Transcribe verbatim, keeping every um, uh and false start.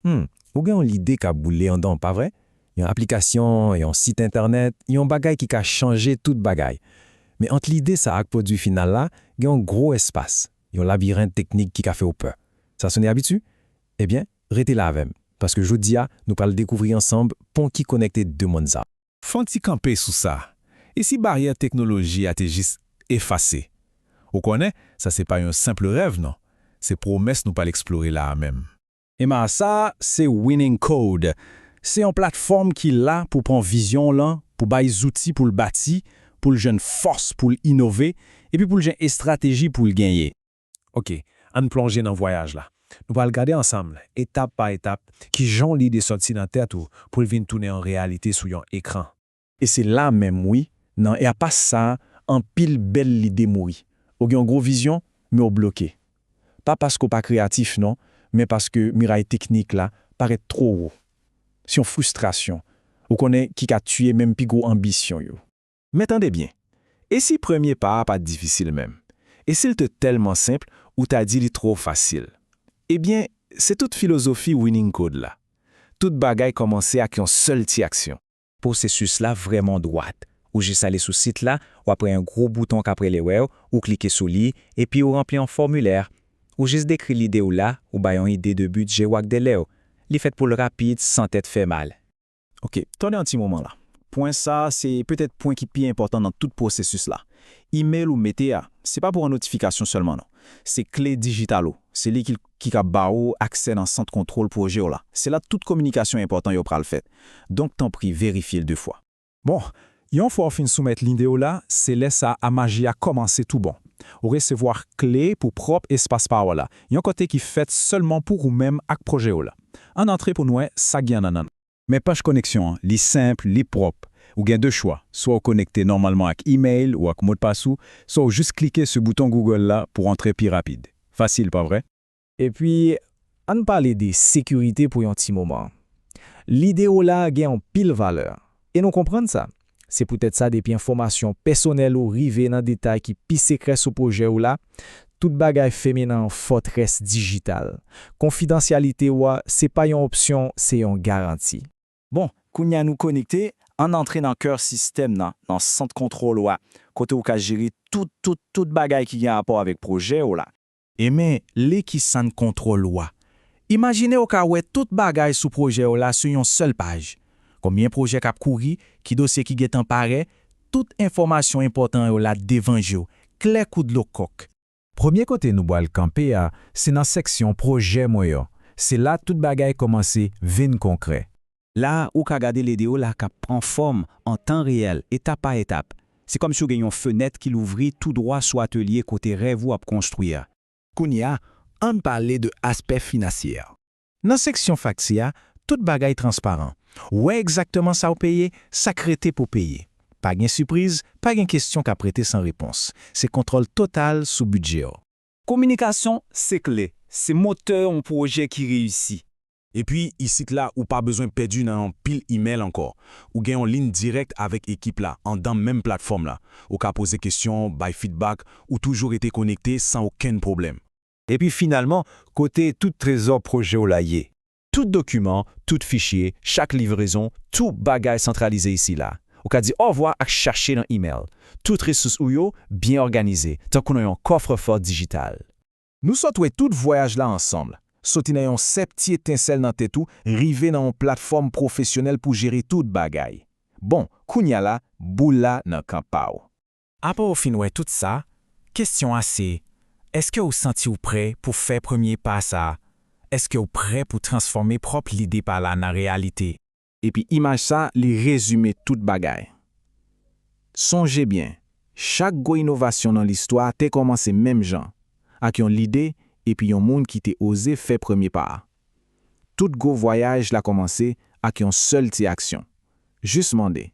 Hmm, ou gen yon lide k ap boule anndan w, pa vre? Yon aplikasyon, yon sit entènèt, yon bagay ki ka chanje tout bagay. Men ant lide sa a ak pwodui final la, gen yon gwo espas, yon labirent teknik ki ka fè w pè. Sa sone abitye? Ebyen, rete la avè m, paske jodi a, nou pral dekouvri ansanm pon ki konekte de mond sa. Fè yon ti kanpe sou sa. E si baryè teknoloji a te jis efase? Ou konnen, sa se pa yon senp rèv, non. Se pwomès nou pral eksplore la a menm. Ema, sa a se Winning Code. Se yon platfòm ki la pou pran vizyon w lan, pou bay zouti pou l bati, pou l jwenn fòs pou l inove, epi pou l jwenn estrateji pou l genyen. Oke, ann plonje nan vwayaj la. Nou pral gade ansanm, etap pa etap, ki jan yon lide sòti nan tèt ou pou l vin tounen yon reyalite sou yon ekran. E se la menm, wi, nan epas sa a, anpil bèl lide mouri. Ou gen yon gwo vizyon, men w bloke. Pa paske w pa kreyatif, non, men paske miray teknik la parèt twò wo. Se yon fristrasyon, ou konnen, ki ka tiye menm pi gwo anbisyon yo. Men tande byen, e si premye pa a pa t difisil menm? E si l te tèlman senp, ou ta di li twò fasil? Ebyen, se tout filozofi Winning Code la. Tout bagay kòmanse ak yon sèl ti aksyon. Pwosesis la vrèman dwat. Ou jis ale sou sit la, w ap wè yon gwo bouton k ap rele wè w, ou klike sou li, epi ou ranpli yon fòmilè. Ou jis dekri lide w la, ou bay yon ide de bidjè w ak delè w. Li fèt pou l rapid, san tèt fè mal. Oke, tande yon ti moman la. Pwen sa a se petèt pwen ki pi enpòtan nan tout pwosesis la. Imèl ou mete a, se pa pou yon notifikasyon sèlman, non. Se kle dijital ou. Se li ki, ki ka ba ou aksè nan sant kontwòl pwojè w la. Se la tout kominikasyon enpòtan yo pral fèt. Donk, tanpri, verifye l de fwa. Bon, yon fwa w fin soumèt lide w la, se lè sa a maji a kòmanse tou bon. Ou resevwa kle pou pwòp espas pa w la, yon kote ki fèt sèlman pou ou menm ak pwojè w la. Ann antre pou n wè sa k gen anndan l. Men paj koneksyon an, li senp, li pwòp. Ou gen de chwa, swa w konekte nòmalman ak imèl ou ak modpas ou, swa w jis klike sou bouton Google la pou w antre pi rapid. Fasil, pa vre? Epi, ann pale de sekirite pou yon ti moman. Lide w la gen anpil valè, e nou konprann sa. Se poutèt sa, depi enfòmasyon pèsonèl ou rive nan detay ki pi sekrè sou pwojè w la, tout bagay fèmen nan yon fòtrès dijital. Konfidansyalite w a, se pa yon opsyon, se yon garanti. Bon, kounye a nou konekte, ann antre nan kè sistèm nan, nan sant kontwòl ou a, kote ou ka jere tout, tout, tout bagay ki gen rapò avèk pwojè w la. E men, lè ki sant kontwòl ou a? Imajine w ka wè tout bagay sou pwojè w la sou yon sèl paj. Konbyen pwojè k ap kouri, ki dosye ki gentan pare, tout enfòmasyon enpòtan yo la devan je w, klè kou dlo kòk. Premye kote nou pral kanpe a, se nan seksyon pwojè mwen yo. Se la tout bagay kòmanse vin konkrè. La, ou ka gade lide w la k ap pran fòm an tan reyèl, etap pa etap. Se kòmsi w gen yon fenèt ki louvri tou dwa sou atelye kote rèv ou ap konstwi a. Kounye a, ann pale de aspè finansye a. Nan seksyon fakti a, tout bagay transparan. Ou wè egzakteman sa w peye, sa k rete pou peye. Pa gen sipriz, pa gen kesyon k ap rete san repons. Se kontwòl total sou bidjè w. Kominikasyon se kle, se motè yon pwojè ki reyisi. Epi, isit la, ou pa bezwen pèdi nan yon pil imèl ankò. Ou gen yon liy dirèk avèk ekip la, anndan menm platfòm la. Ou ka poze kesyon, bay fidbak, ou toujou rete konekte san okenn pwoblèm. Epi finalman, kote tout trezò pwojè w la ye? Tout dokiman, tout fichye, chak livrezon, tout bagay santralize isi la. Ou ka di ovwa ak chache nan imèl. Tout resous ou yo byen òganize, tankou nan yon kòfrefò dijital. Nou sot wè tout vwayaj la ansanm, soti nan yon senp ti etensèl nan tèt ou, rive nan yon platfòm pwofesyonèl pou jere tout bagay. Bon, kounye a la, boul la nan kan pa w. Apre w fin wè tout sa, kesyon a se, èske w santi w prè pou fè premye pa sa a? Èske w prè pou transfòme pwòp lide pa la nan reyalite? Epi imaj sa, li rezime tout bagay. Sonje byen, chak gwo inovasyon nan listwa te kòmanse menm jan, ak yon lide epi yon moun ki te oze fè premye pa a. Tout gwo vwayaj la kòmanse ak yon sèl ti aksyon. Jis mande,